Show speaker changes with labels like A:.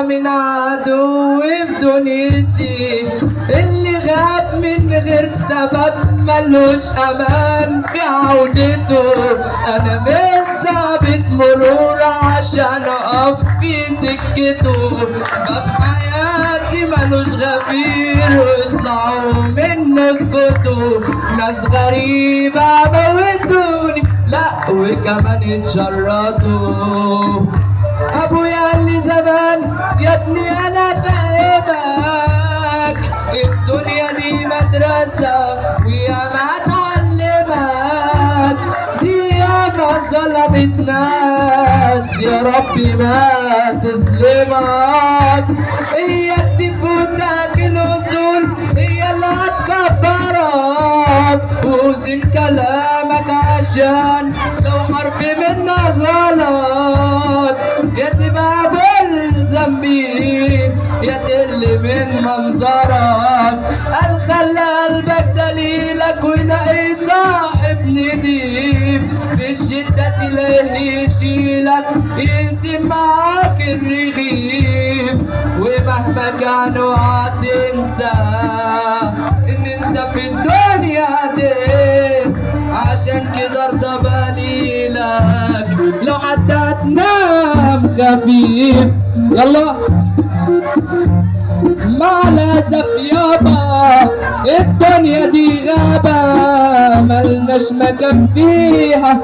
A: من عدو في دنيتي، اللي غاب من غير سبب ملوش امان في عودته. انا مش ثابت مرور عشان اقف في سكته، باب حياتي ملوش غفير واطلعوا منه اسكتوا. ناس غريبة موتوني لا وكمان اتشردوا. ابويا قال لي زمان يا ابني انا فاهمك، الدنيا دي مدرسة ويا ما تعلمك، دي ياما ظلمت ناس يا ربي ما تظلمك. اياك تفوتك الاصول هي اللي هتكبرك، وزن كلامك عشان لو حرف منك غلط يا تبقى ملزم بيه يا تقل من منظرك. قال خلى قلبك دليلك ونقي صاحب نديب، في الشدة تلاقيه يشيلك يقسم معاك الرغيف. ومهما كان اوعى تنسى ان انت في الدنيا دي، عشان كده ارضى بليلك لو حتى هتنام خفيف. يلا مع الأسف يابا الدنيا دي غابة ملناش مكان فيها.